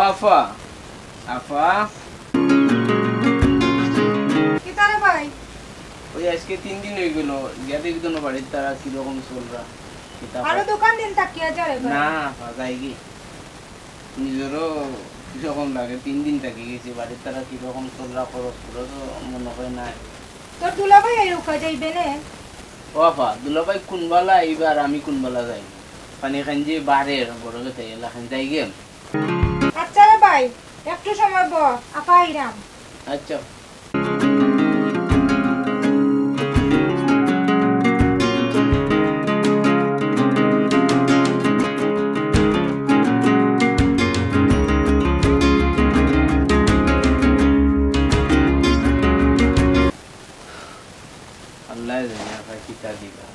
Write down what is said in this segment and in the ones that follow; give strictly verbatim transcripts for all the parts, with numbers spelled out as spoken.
আফা, আফা। কিতা রে ভাই? ওই আজকে তিন দিন অইগেলো, গিয়া দেখি তো না বাড়ির তারা কিরকম চলরা। কিতা আরো কয়? দোকান দিন থাকিয়া যা রে ভাই। না, আফা, যাইগি। নিজরও কিরকম লাগে, তিন দিন থাকি গেছি, বাড়ির তারা কিরকম চলরা, খরচ খরচও মনে হয় নাই। তোর দুলাভাই আইউক্কা যাইবে নে? ও আফা, দুলাভাই কুনবালা আইবা আর আমি কুনবালা যাইমু? পানি খান যে বাড়ের বড় কথা এলাখান যাইগি। আচ্ছা রে ভাই, একটু সময় ব, আফা আইরাম। আচ্ছা। আল্লায় জানে আফায় কিতা দিবা।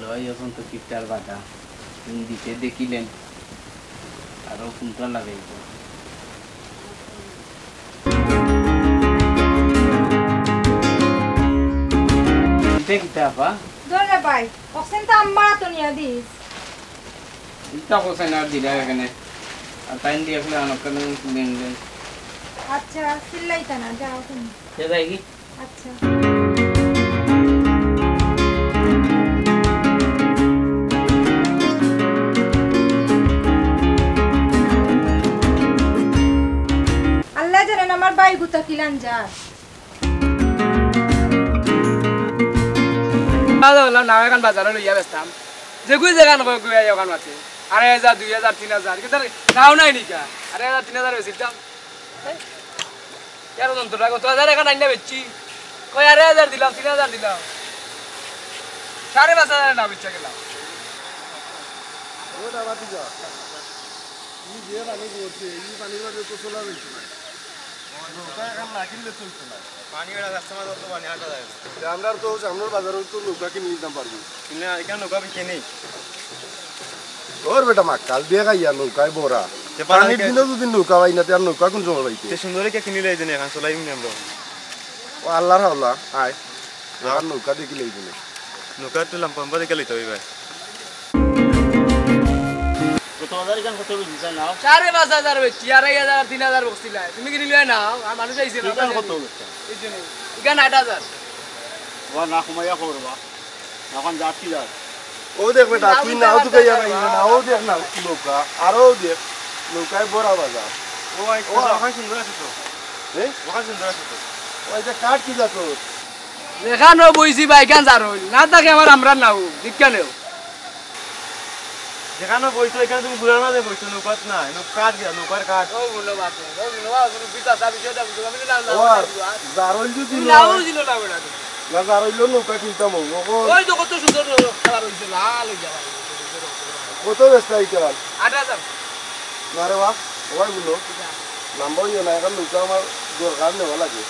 লয় এখন তো কিপটার বাধা। তুমি দিতে দেখিলেন, আরো কুনটা লাগাইব। ইটা কিতা আফা? ধর রে ভাই, অক্সিজেন তো আম্মা তো নিয়া দিস। ইটা কোথায় না দিলা এখানে? আর তাইন দিয়ে এখন আনকালে তুলে নিলেন। আচ্ছা, চিল্লাইতা না, যাও তুমি। কে যাই কি? আচ্ছা। আল্লায় জানইন আমার ভাই গুতা কিলান যার। বাজার অইলাম না, এখন বাজারো লইয়া বেচতাম। যেগুই যেখান কয়, গুই আই ওখান মাতে। আড়াই হাজার, দুই হাজার, তিন হাজার। কিন্তু আর নাও নাই নিকা। আড়াই হাজার, তিন হাজার বেচিতাম। তেরো জন তোরা কত হাজার এখন আইনা বেচছি? কই আড়াই হাজার দিলাম, তিন হাজার দিলাম, সাড়ে পাঁচ হাজার না বেচা গেলাম। ও দাদা, তুই যা। এই যে পানি পড়ছে, এই পানির মাঝে তো চলা যাইছে না। নৌকা এখন না কিনলে চলছে না। পানি বেড়া যাচ্ছে, মাঝে তো পানি হাঁটা যায় না। যে আমরা তো সামনের বাজারে তো নৌকা কিনে নিতাম পারবো। কিনে এখানে নৌকা বিকে নেই। ওর বেটা মাক্কাল দিয়ে খাইয়া নৌকায় ভরা। যে পানির পানি দিনও যদি নৌকা পাই না, তে আর নৌকা কোন সময় পাইতে? সে সুন্দরী কে কিনিলে এই দিনে এখন চলাই মিলে আমরা। ও আল্লাহর হাওলা, আয়। আর নৌকা দেখিলে এই দিনে। নৌকা তো লাম্পা লাম্পা দেখে লইতে হবে ভাই। কত হাজার এখান কত বেশি চাই নাও? সাড়ে পাঁচ হাজার বেচছি, আড়াই হাজার, তিন হাজার বকছিলা। তুমি কিনিলে নাও, আর মানুষ আইছে না। এখান কত বেচছো? এই জন্য। এখান আট হাজার। ওয়া না কমাইয়া খবর বা। এখন যাচ্ছি যার। ও দেখ বেটা, তুই নাও তো গইয়া পাই না, ও দেখ না নৌকা, আরো দেখ, নৌকায় ভরা বাজার। ও ভাই, ও। ওখানে সুন্দর আছে তো। এ? ওখানে সুন্দর আছে তো। ও, এটা কাঠ কি জাত? যেখানো বইছি বা, এখান যার হইল। না থাকে আমার আমরা নাও, দীক্ষা নেও। যেখানো বইছো, এখানে তুমি ঘুরার মাঝে বইছো, নৌকাত না, নৌকার গিয়া, নৌকার কাঠ। ও গুলো বাদ দে, ও গুলো বাদ, গুলো বিতা সাবি সেটা বুঝো, আমি না, না, ও, না, না, যার হইল যদি তুমি না, নাও ও ছিল না বেটা। না, যার হইল নৌকা কিনতাম হবো। ও, ওই তো কত সুন্দর নৌকা কালার হইছে, লাল হইছে ভাই। কত বেচতা এটা? আট হাজার। না রে বাপ, ও ভাই গুলো। নাম্বার ইয়ে না, এখন নৌকা আমার দরকার নেওয়া লাগে।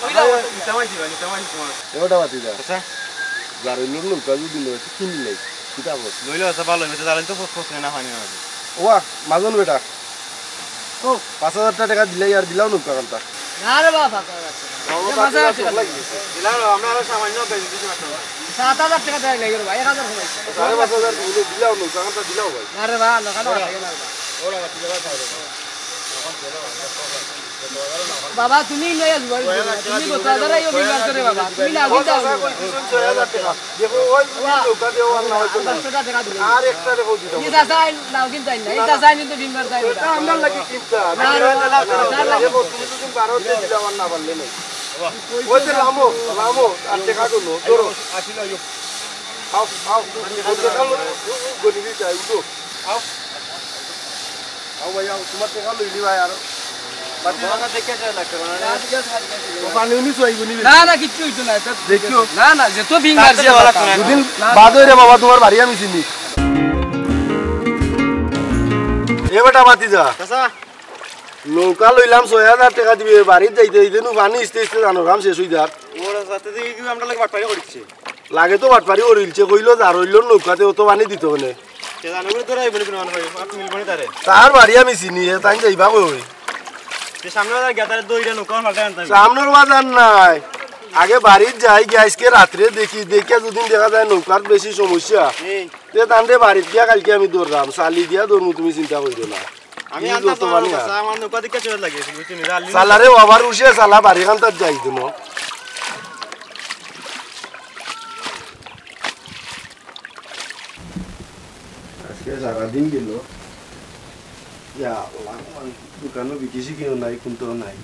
ওই না, ওই তো নিতাম আইছি ভাই, নিতাম আইছি তোমার। এ বেটা বাতি যা। আচ্ছা। যার হইল নৌকা যদি নয়, তো কিনি নাই। কিতা বল? লইলে আচ্ছা ভালো হইবে, তো জ্বালাইন তো ফোস ফোস না হয় না। ওয়া, মাজন বেটা। ও। পাঁচ হাজার টেকা দিলাই আর দিলাও নৌকা কান্তা। না রে বাবা, পাঁচ হাজার টেকা। বাবা, এ, পাঁচ হাজার টেকা দিলাম। দিলাম, আমরা আরো সামান্য বেশি দিতে পারতাম না। সাত হাজার টেকা দেয় লাগে রে ভাই, এক হাজার কমাই। সাড়ে পাঁচ হাজার দিলে দিলাও নৌকা কান্তা দিলাও ভাই। না রে বাবা, নৌকা না লাগে না রে বাবা। ওরা বাকি যারা খাবে। বাবা, তুমি লইয়া যাও, তুমি কত হাজার আইও বিল বার করে বাবা, তুমি না ও কিনতে চাচা, হবে। কই দিছইন ছয় হাজার টেকা। দেখো, ওই তুমি নৌকা দেও আর না হইতো না। পাঁচশো টেকা দিলে। আর একটা রেখো দিতাম। এই চাচা আইন নাও কিনতে আইন না, এই চাচা আইন কিন্তু বিল বার দেয় না। এটা আমরার লাগি চিন্তা। না, না, না, না, না। দেখো, তুমি যদি বারো দিয়ে দিলে আমার না পারলে নাই। ওই যে লামো, লামো, আর টেকা গুলো, ধরো। আও, আও, ওই যে লামো, গরিবি চাই, উঠো। আও। আও ভাই, আও, তোমার টেকা লইলি ভাই, আর বাকি কথা দেখে যায় না, কেন? ও পানি উনি চুয়াইব নি? না, না, কিচ্ছু হইতো না, এটা দেখিও। না, না, যে তো বিং তার তো মারছে দেওয়া লাগতো না। দুদিন না, বাদ হইরে বাবা, তোমার বাড়ি আমি চিনি। এ বেটা, বাতি যা। চাচা। নৌকা লইলাম ছয় হাজার টেকা দিবে, বাড়িত যাইতে যাইতে নু পানি ইস্তে ইস্তে জানো, কাম শেষ হই যার। ওরা সাথে দিয়ে কি আমরা লাগে বাটপারি করিচ্ছে? লাগে তো বাটপারি করিলছে, কইলো যার হইল নৌকাতে অত পানি দিত কেনে? কে জানে, ওগুলো তোরা আইবো না কোনো মানুষ, আর তুমি মিলবো না তারে। তার বাড়ি আমি চিনি, এ তাই যাইবা কই? যে সামনে বাজার গিয়া তারে দইটা নৌকা পাল্টা আনতে হবে। সামনের বাজার নাই, আগে বাড়িত যাই গিয়া, আজকে রাত্রে দেখি, দেখিয়া যদি দেখা যায় নৌকার বেশি সমস্যা, এই। তে তানরে বাড়িত গিয়া কালকে আমি ধরলাম, চালি দিয়া ধরমু, তুমি চিন্তা করিও না। আমি কি আন্দাজ করতো তোমার বানি কথা, আর? আমার নৌকা দিকে চলে লাগে, বুঝছো নি? রালি সালারে বাবার উশে সালা বাড়ি কান্তার যাই দিন। আজকে সারাদিন গেল। ইয়া আল্লাহ, দোকানও বিদেশি কিনো নাই, কোনটাও নাই।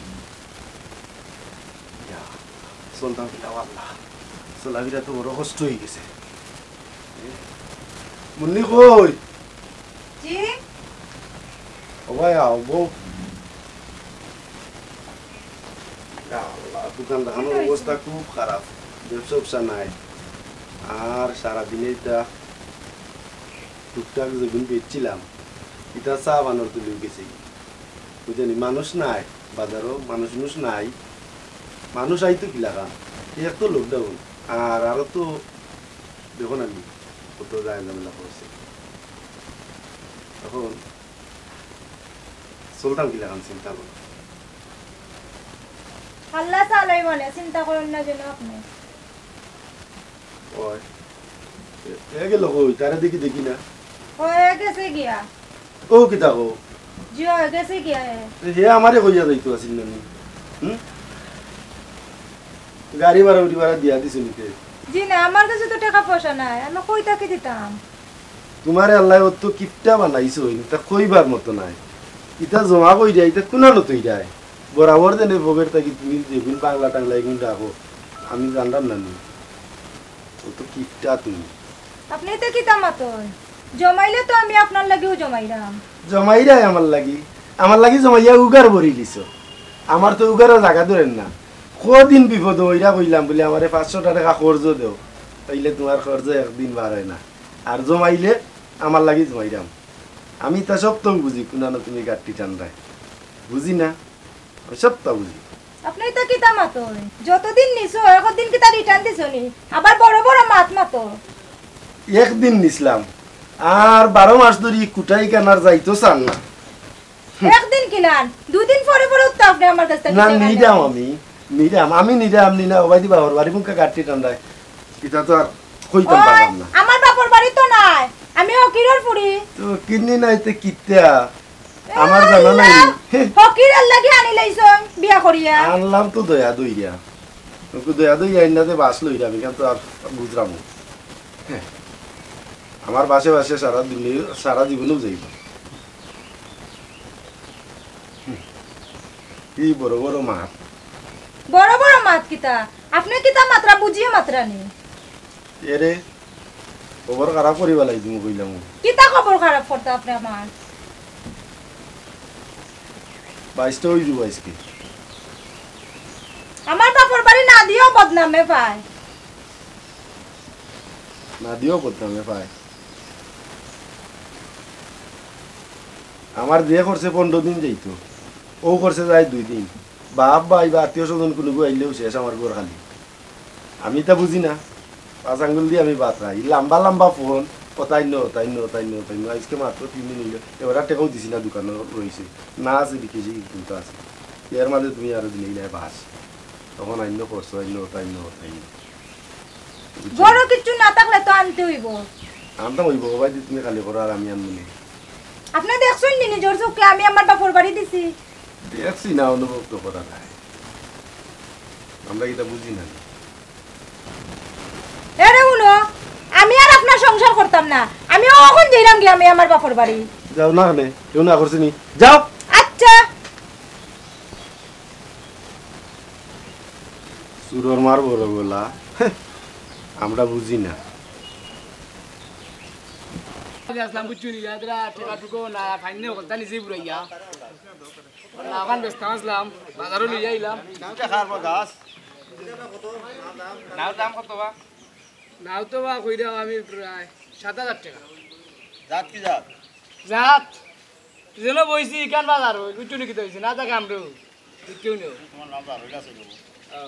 ইয়া, চলতাম কিলা আল্লাহ, চলাফিরা তো বড় কষ্ট হয়ে গেছে। মুন্নি কই? জি? ও ভাই, আও, বউ। ইয়া আল্লাহ, দোকান দেখানোর অবস্থা খুব খারাপ, ব্যবসা উবসা নাই। আর সারাদিনে এটা টুকটাক যেগুন বেচছিলাম, এটা চা বানার তুলে গেছে। বুঝলি, মানুষ নাই, বাজারও মানুষ মানুষ নাই। মানুষ আইতো কিলাখান, এই এক তো লকডাউন, আর আরো তো দেখো না নি, কত যায় ঝামেলা করছে। এখন চলতাম কিলাখান চিন্তা করো। আল্লাহ চালাই মানে চিন্তা করেন না যেন আপনি। ওই, এ, এ গেল কই? তারে দেখি, দেখি না। হয়ে গেছে গিয়া। ও কিতা কও? জি, হয়ে গেছে গিয়া এ। এ, হে আমারে কইয়া যাইতো আছিল না নি? হুম? গাড়ি ভাড়া, উড়ি ভাড়া দিয়া দিছে নিতে। জি না, আমার কাছে তো টাকা পয়সা নাই, আমি কই থাকি দিতাম? তোমারে আল্লাহ অত কিপটা বানাইছো, তা কইবার মতো নাই। ইতা জমা কই দিয়া, ইতা কুনানো তৈ যায়। বরাবর দেনে ভোগের থাকি তুমি যেগুন বাংলা টাংলা এগুন রাখো, আমি জানলাম না নি। ও তো কিপটা তুমি। আপনি তো কিতা মাতন? জমাইলে তো আমি আপনার লাগিও জমাইরাম। জমাইরাই আমার লাগি? আমার লাগি জমাইয়া উগার ভরি লিছো। আমার তো উগারও জাগা ধরেন না। কদিন বিপদ অইরা কইলাম বলে আমারে পাঁচশো টাকা খরচ দেও, তাইলে তোমার খরচ একদিন বার হয় না। আর জমাইলে আমার লাগি জমাইরাম। আমি তা সব তো বুঝি, কুনানো তুমি গাট্টি টানরায়। বুঝি না? আমি সবটা বুঝি। আপনি তো কিতা মাতইন? যতদিন নিছো, একদিন কিতা রিটার্ন দিছো নি? আবার বড় বড় মাত মাতো। একদিন নিছলাম, আর বারো মাস ধরি কুটাই কানার যাইতো চান না। একদিন কিলান, দুই দিন পরে পরে উঠতে আপনি আমার কাছ থেকে না, নিরাম আমি, নিরাম, আমি নিরাম, নি না, ওবায়দি বাবার বাড়ি মুখে গাট্টি টান্ডায়। এটা তো আর কইতাম পারলাম না। আমার বাপর বাড়ি তো নাই, আমি ফকিরর ফুড়ি। তো কিন্নি নাই তে কিতা? আমার জানা নাই। আল্লাহ, হে। ফকির আল্লাহ কি আনি লাইছন বিয়া করিয়া? আনলাম তো দয়া দইয়া। ওকে দয়া দইয়া আইন না যে বাস লইরা, আমি কেন তো আর বুঝলাম না। হে। আমার বাসে বাসে সারা দিনে, সারা জীবনেও যাইব। হুম। কি বড় বড় মাত। বড় বড় মাত কিতা? আপনি কিতা মাতরা বুঝিয়ে মাতরা নি? এরে, খবর খারাপ করি বালাই তুমি কইলাম। কিতা খবর খারাপ করতা আপনি আমার? বাইশটা অই যাইব আইজকে। আমার বাপর বাড়ি না দিও বদনামে পায়। না দিও বদনামে পায়। আমার যে করছে পনেরো দিন যাইতো, ও করছে যায় দুই দিন। বাপ ভাই বা আত্মীয় স্বজন কুনুগু আইলেও শেষ আমার ঘর খালি। আমি তা বুঝি না, পাঁচ আঙ্গুল দি আমি বাতরাই। ই লাম্বা লাম্বা ফোন, ওতাইন, ওতাইন, ওতাইন, ওতাইন। আইজকে মাত্র তিন দিন অইলো, এবার আর টেকাও দিছি না, দোকানো রইছে। না আছে বিকেছি, কিন্তু আছে। এর মাঝে তুমি আরো দিলে ইলাই বাস। তখন আইন খরচ, আইন, ওতাইন, ওতাইন। বুঝছো? ঘরো কিচ্ছু না থাকলে তো আনতে অইব। আনতাম অইব, ওবায়দি তুমি খালি করো আর আমি আনমু নে। আপনি দেখছইন নি নিজর চোখে আমি আমার বাপর বাড়ি দিছি? দেখছি না, অনুভব তো করা যায়। আমরা ইতা বুঝি না। এরে হুনো, আমি আর আপনার সংসার করতাম না। আমি অখন যাইরাম গি আমি আমার বাপর বাড়ি। যাও না কেনে, কেউ না করছে নি? যাও। আচ্ছা। চুরর মার বড় গলা, আমরা বুঝি না। আসলাম বুঝছো নি, যারা টেকা টুকো না, ফাইন নিয়ে কথা নিজেই বুড়াইয়া। না, ওখান ব্যস্ত আসলাম, বাজারও লইয়া আইলাম। নাও দাম কত বা? নাও তো বা কইরাম আমি প্রায় সাত হাজার টেকা। জাত কি জাত? জাত? যেন বইছি ইখান বাজার অইল, বুঝছো নি কিতা অইছে? না থাকে আমরাও। বুঝছো নি? তোমার নাম জারুল আছে গো। ও।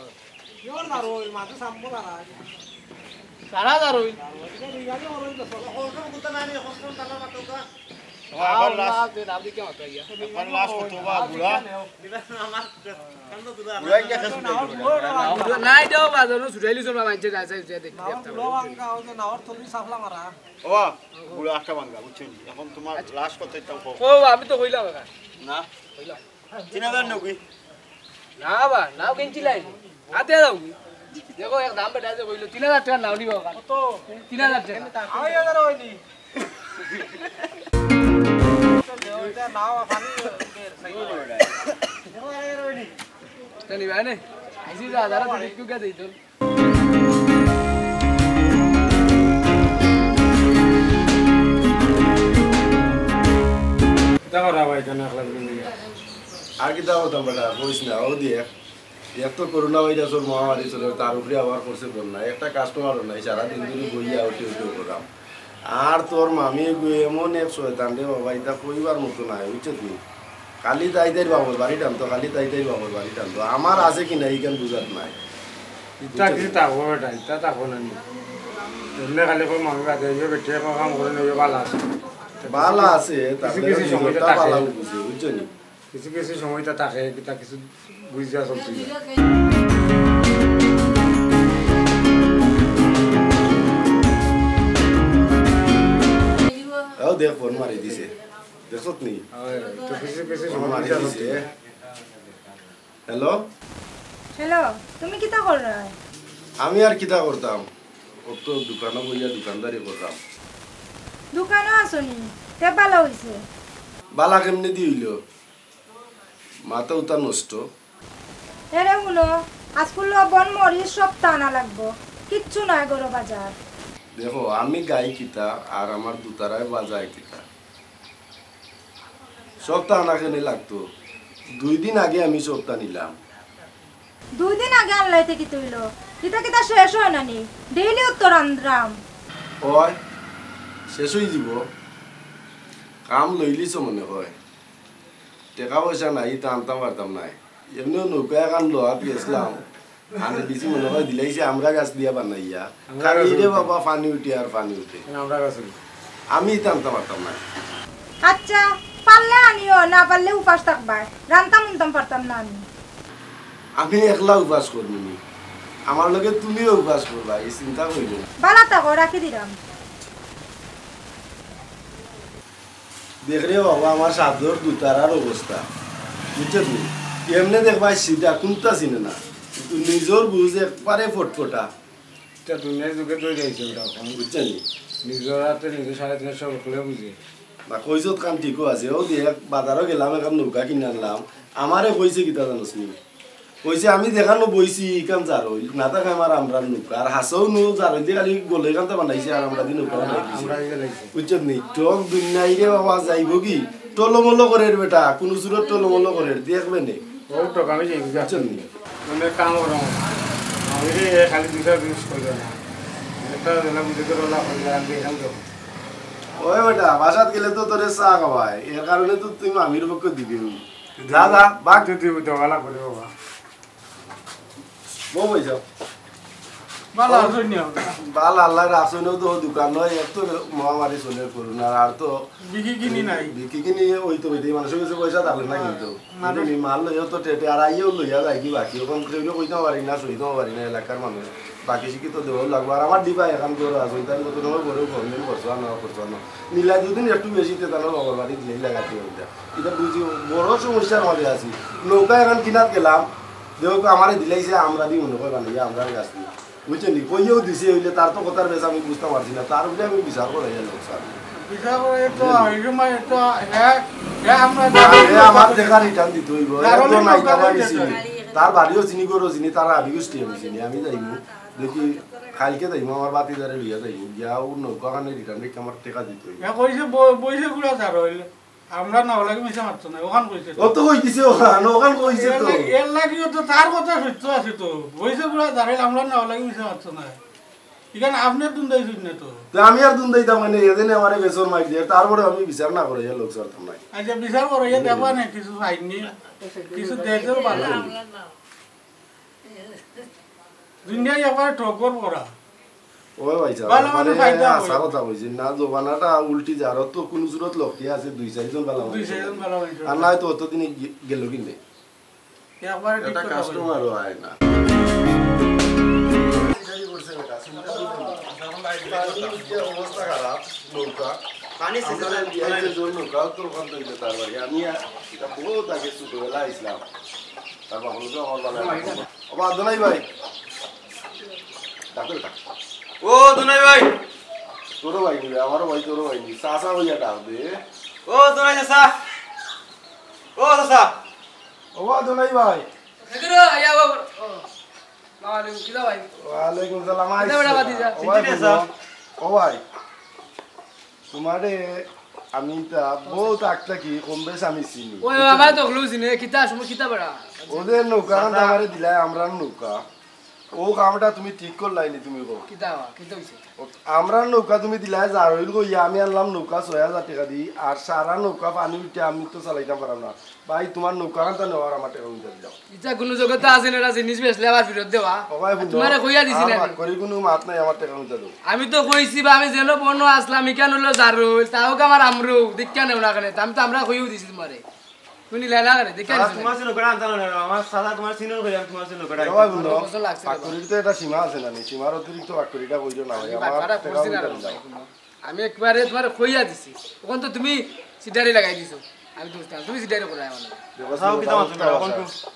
কিয়র জারুল? মাঝে সাম্বল আর আগে। সারা জারুল। জারুল, এই গাড়ি ওর ওই তো সব। কখন কোথা না নিয়ে কখন তালা মাতো কা? আবার লাশ, আল্লাহ, তুই নাম দিয়ে কেমন তুই? একবার লাশ কত বা বুড়া। বুড়া একটা খেস উঠে গেল। না, এটাও বাজানো ছুটাইলি চলবা, মানছে যায়, যায়, যায়, দেখি, দেখি। ও, বুড়া একটা ভাঙ্গা, বুঝছো নি? এখন তোমার লাশ কত একটা কম। ও, আমি তো কইলাম এখান। না? কইলাম। তিন হাজার নব্বই। না বা, নাও কিনছি লাই। আতে দাও। দেখো, এক দাম বেটা আছে, কইলো, তিন হাজার টাকা নাও নিবা। কত? তিন হাজার টাকা। আড়াই হাজার হয়নি। ওইটা নাও, খালি দের, সাইকেল। ওইটা নিবা নে? আইসি যা, যারা তো বিক্রি করে দিই তো। কিতা করা ভাই, কেন একলা করে নিয়ে? আর কিতা করতাম বেটা, কইস না, ও দিয়ে। এক তো করোনা ভাইরাসর মহামারী চলে, তার উপরে আবার করছে বন্যা। একটা কাস্টমারও নাই, সারা দিন ধরে বইয়া উঠে উঠে করাম। আর তোর মামি গো এমন এক শয়তান রে বাবা, ইতা কইবার মতো নাই, বুঝছো তুই? খালি তাই তাইর বাবর বাড়ি টানতো, খালি তাই তাইর বাবর বাড়ি টানতো। আমার আছে কি না, ইখান বুঝাত নাই। ইতা কিছু থাকবো বেটা, ইতা থাকবো না নি। এমনি খালি কই মামি বাদে, ইয়ে বেটি এখন কাম করে নিয়ে ভালো আছে। ভালো আছে, তার কিছু কিছু সময় তো নিজেরটা থাকে। ভালো বুঝে, বুঝছো নি? কিছু কিছু সময় তো থাকে, কিতা কিছু বুঝিয়া চলতে হয়। ও দেখ, ফোন মারি দিছে। দেখছত নি? হয়, তো কিছু কিছু ফোন সময় মারি বুঝিয়া দিছে। চলতে হয়। হ্যালো? হ্যালো, তুমি কিতা কররায়? আমি আর কিতা করতাম? অত দোকানো বইয়া দোকানদারি করতাম। দোকানো আছো নি? তে ভালা অইছে। ভালা কেমনে দি অইলো? মাথা উতা নষ্ট। এরে হুনো, আজকুর লবণ মরিচ সবতা আনা লাগবো, কিচ্ছু নাই ঘরো বাজার। দেখো, আমি গাই কিতা আর আমার দুতারায় বাজায় কিতা? সবতা আনা কেনে লাগতো? দুই দিন আগে আমি সবতা নিলাম। দুই দিন আগে আনলাইতে কিতা অইলো? ইতা কিতা শেষ অয় না নি? ডেইলি উত্তর আনরাম। অয়, শেষ অইযিবো। কাম লইলিছো মনে অয়। টেকা পয়সা নাই, ইতা আনতাম পারতাম নায়। এমনেও নৌকা এখান লওয়াত গেছলাম। আনে দিছি মনে অয় দিলাইছে আমড়া গাছ দিয়া বানাইয়া। আমড়া খালি গাছ রে উঠে। বাবা, পানি উঠে আর পানি উঠে। কেন আমড়া গাছ উঠে? আমি ইতা আনতাম পারতাম নায়। আচ্ছা, পারলে আনিও, না পারলে উপাস থাকবায়। রানতাম উনতাম পারতাম না আমি। আমি একলা উপাস করমু নি। আমার লগে তুমিও উপাস করবায়, ই চিন্তা করিও না। ভালা থাকো, রাখি দিরাম। দেখ রে বাবা, আমার সাদর দুতারার অবস্থা, বুঝছো তুমি? এমনে দেখবায় সিধা, কুন্তা চিনে না, কিন্তু নিজর বুঝ একবারে ফটফটা। ইতা দুনিয়ার যুগে তো যাইছে ওটা এখন। বুঝছো নি? নিজর আতে নিজে সাড়ে তিনশো হকলে বুঝে। না, কইছত খান ঠিকও আছে। ও দেখ, বাজারো গেলাম, এখান নৌকা কিনে আনলাম। আমারে কইছে কিতা জানোস নি? কইছে, "আমি যেখানো বইছি, ইখান জারইল, না থাকে আমার আমরার নৌকা। আর হাছাউ নু জারইল দি খালি গলে কান্তা বানাইছে, আর আমরা দি নৌকা বানাই দিছে।" আমরা এই যে লাগছে। বুঝছত নি? টক দুনিয়াই রে বাবা, যাইবো কি? টলমলো করের বেটা, কুনু সুরত টলমলো করের, দেখবে নে। ও টক আমি যাই বুঝা। বুঝছত নি? মানে কাম করো। আমি রে খালি দুইটা জিনিস কইলো না। একটা দিলাম বুঝে তো রলা কইলো, আমি এখান যাবো। ওই বেটা, বাসাত গেলে তো তোরে চা খাওয়ায়, এর কারণে তো তুই মামির পক্ষ দিবি। যা, যা, বাঘ। তুই, তুই, তুই ভালা করে বাবা। বউ বই যাও। ভালা আছো নি আপনি? ভালা আল্লাহর রাসুলেও তো দোকান নয়, এক তো মহামারী চলে করোনা, আর তো বিকি কিনি নাই। বিকি কিনি ওই তো বেটি মানুষের কাছে পয়সা থাকে না কিন্তু। মানে তুমি মাল লইও তো টেটে, আর আইও লইয়া যায় কি বাকি, ওখান কেউ কইতে পারি না, সইতে পারি না এলাকার মানুষ। বাকি শিক্ষিত দেওয়া লাগবো। আর আমার ডিবা এখন গরু আছে, তাই কত সময় গরু গভর্নমেন্ট করছো আর না করছো আর না। মিলাই দুদিন একটু বেশি তে তাহলে বাবার বাড়ি দিলেই লাগাতে হবে। এটা বুঝি বড় সমস্যার মাঝে আছি। নৌকা এখন কিনাত গেলাম, দেখো আমারে দিলাইছে, আমরা দি মনে কয় বানাইয়া আমরা গাছ দি। বুঝছো নি? কইয়েও দিছে, হইলে তার তো কথার বেশ আমি বুঝতে পারছি না, তার উপরে আমি বিচার করাইয়া লোক স্যার। বিচার করে তো এই সময় তো হ্যাঁ, হ্যাঁ, আমরা আরে আমার দেখা রিটার্ন দিতে হইব। যার একজন অনেক নাই, লোক তারা আছে। চিনি। তার বাড়িও চিনি, ঘরও চিনি, তার আদি গোষ্ঠী আমি চিনি। আমি যাইমু, দেখি কালকে যাইমু, আমার বাতি ধরে লইয়া যাইমু। গিয়া ও নৌকা খানে রিটার্ন রেখে আমার টেকা দিতে হইব। হ্যাঁ, কইছে ব-, বইছে গুড়া যার হইলে। আমরা না ওলাকে মিছা মারতো না, ওখান কইছে তো। ও তো কই দিছে ওখান, ওখান কইছে এর তো। লাগি, এর লাগিও তো তার কথা সত্য আছে তো। বইছে গুড়া যার হইলে আমরা না ওলাকে মিছা মারতো না। এখানে আপনি দুন্দাই শুন না তো। তো আমি আর দুন্দাইতাম মানে, এদিনে আমারে বেসর মাইর দিয়ে, তারপরে আমি বিচার না করে লোক ছাড়তাম না। আচ্ছা, বিচার করে ইয়ে দেখবা না, কিছু পাইনি, কিছু দেশেও পারলাম। দুনিয়ায় একবারে ঠগর পড়া। ওই ভাই সাহেব, ভালা মানুষ মানে পাইতাম হাছা কথা কইছি না, জমানাটা উল্টি যার, তো কুনু সুরত লক্ষ্যে আছে দুই চাইরজন ভালা মানুষ। দুই চাইরজন ভালা মানুষ। আর নাই তো অতদিনে গে-, গেল কিনে। একবারে ঠিক এটা কথা বলছো। কাস্টমারও আয় না। পানির যে অবস্থা খারাপ, নৌকা। পানি শেষ আমরা হয়ে যাচ্ছে। বিয়াই যে জোর নৌকা, তোর ওখান থেকে তার বাড়ি। আমি আ-, এটা বহুত আগে ছোটবেলা আইছিলাম। তার বাবা বলতো আমার বাবা। ও বা দোনাই ভাই। ডাকো, ডাকো। ও দোনাই ভাই। তোরও ভাই নিবে, আমারও ভাই, তোরও ভাই নিবে। চাচা ভাইয়া ডাক দে। ও দোনাই চাচা। ও চাচা। ও বা দোনাই ভাই। এদিকে আয়, আয় বাবা। ও, আসসালামু আলাইকুম, কিতা ভাই? ওয়ালাইকুম সালাম, আইস কিতা বেটা না। ভাতিজা? ও ভাই, চিনছি না, স্যার। ও ভাই, তোমারে আমি তা বহুত আগ থাকি কম বেশ আমি চিনি। ওই, ওই, আমার তো হকলেউ চিনে, কিতা সময় কিতা বেটা? ওদের নৌকা, দাদা। আমারে দিলায়, আমরার নৌকা। ও কামটা তুমি ঠিক করলায় নি, তুমি কও। কিতা, কিতা হইছে? ও, আমরার নৌকা তুমি দিলায়, যার হইল কইয়া আমি আনলাম নৌকা ছয় হাজার টেকা দি, আর সারা নৌকা পানি উঠে আমি তো চালাইতাম পারাম না। ভাই, তোমার নৌকা খানতা নেওয়ার আমার টেকা উঠে দিলাম। ইটা কুনু জগতে আছে না, এটা জিনিস বেচলে আবার ফিরত দেওয়া। ও ভাই, আর বুঝো, তোমারে কইয়া দিছি আর না বাক আমি। করি কুনু মাত নাই, আমার টেকা উঠে দাও। আমি তো কইছি বা আমি যেন বনো আসলাম, ইখান হইলো যার হইল, তাও কি আমার আমরু, দীক্ষা নেও না কেনে, আমি তো আমরা কইও দিছি তোমারে। তুমি নিলে না কেনে, দীক্ষা দাদা, নিছো না। তোমার সে লোকেরা আনতে না, আমার সাদা তোমার সিনিয়র কইলাম, তোমার সে লোকেরা। ও ভাই, বুঝো, আমার পছন্দ লাগছে না। বাক করির তো একটা সীমা আছে না, নি? সীমার অতিরিক্ত বাক করিটা কইও না ভাই, আমি আমার বাটপারা টেকা করছি না উঠে রে দাও। ভাই, কোনো। আমি একবারে তোমারে কইয়া দিছি। অখন তো তুমি সিডারি লাগাই দিছো। আমি তো বুঝতাম, তুমি সিডারি করায় আমার লগে। দেখো, তাও কি দাম আছে, অবস্থা অখন আছে।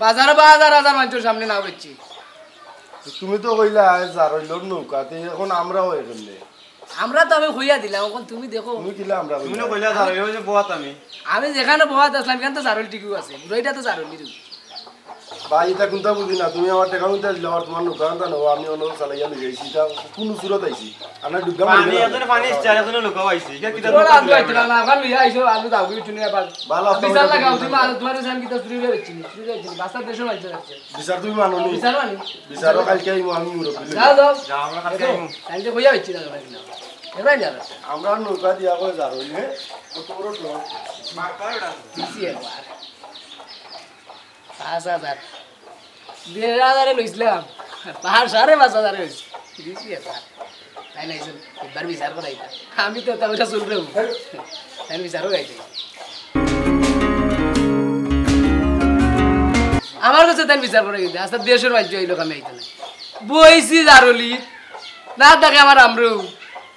বাজারো বা হাজার হাজার মানষর সামনে নাও বেচছি। তো তুমি তো কইলা, "আয় যার হইল নৌকাতে", অখন আমরাও এখানে। আমরা তো আমি কইয়া দিলাম, অখন তুমি দেখো। তুমি কিলা আমরা তুমি কইলা? না কইলা যার হইল, ওই যে বওয়াত আমি। আমি যেখানো বওয়াত আসলাম, ইখান তো যার হইল ঠিকউ আছে। বুড়াইটা তো যার হইল, বুঝো। ভাই, ইটা কুনতা বুঝি না, তুমি আমার টেকা উঠে দিলায়, আর তোমার নৌকা আনতা নেও, আমি অন্য চালাইয়া লই যাইছি, ইটা কুনু সুরত আইছি। আমরা ডুবলাম পানি, এজন্য পানি ইচ্ছে, এজন্য নৌকা আইছি। ইটা কিতা ওরা নৌকা আনতে দিলাম আইতে না, না, ওখান লইয়া আইছো, আলু দাও, কিছু নিয়ে আবার। ভালো, বিশাল লাগাও, তুমি আর তোমার সামনে কিতা চুরি হয়ে যাচ্ছে, চুরি হয়ে যাচ্ছে, বাস্তার দেশে মানছে যাচ্ছে। বিচার তুমি মানো নি? বিচার মানি? বিচারও কালকে আইমু আমি মুরব্বি লইয়া। যাও, যাও। যাও, আমরা কালকে আইমু। কালকে কইয়া হচ্ছে না, না, না। এবার না। আমরা নৌকা দিয়া কই যার হইলে, ও তোর তো। দিছি একবার। পাঁচ হাজার। দেড় হাজারে লইছিলাম। পাঁচ, সাড়ে পাঁচ হাজারে হইছে। দিছি একবার। তাই না, একজন একবার বিচার করাইতা। আমি তো তাহলে চলবে। তাই বিচারও গাইতে। আমার কাছে তাই বিচার করাইতে। আস্তা দেশর রাজ্য এই লোক আমি আইতে না। বইছি জারলি। না থাকে আমার আমরু।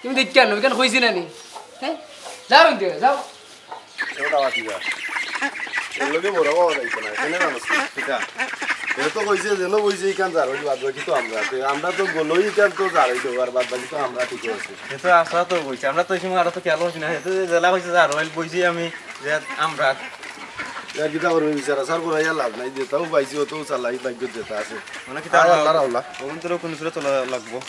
তুমি দেখ কেন? কেন কইছি না নি? হ্যাঁ? যাও ইনতে, যাও। ওটা বাকি যা। এর লগে বড় বাবা যাইতো না, এখানে মানুষ নেই। কিতা? এ তো কইছে যেন বইছে ইখান যার, ওই বাদ বাকি তো আমরা। তে আমরা তো গলই ইখান তো যার হইলো, আর বাদ বাকি তো আমরা ঠিক আছে। এ তো আশা তো কইছে, আমরা তো এই সময় আরো তো খেয়াল করছি না। এ তো জেলা কইছে যার, ওই বইছি আমি যে আমরা। ইয়ার কিতা করবে বিচারা, স্যার করাইয়া লাভ নাই, যেটাও পাইছি অতও চালাই, ভাগ্য যেটা আছে। মানে কিতা আর আল্লাহর আল্লাহ। ওখান তো কোন সুরে চলা লাগবো।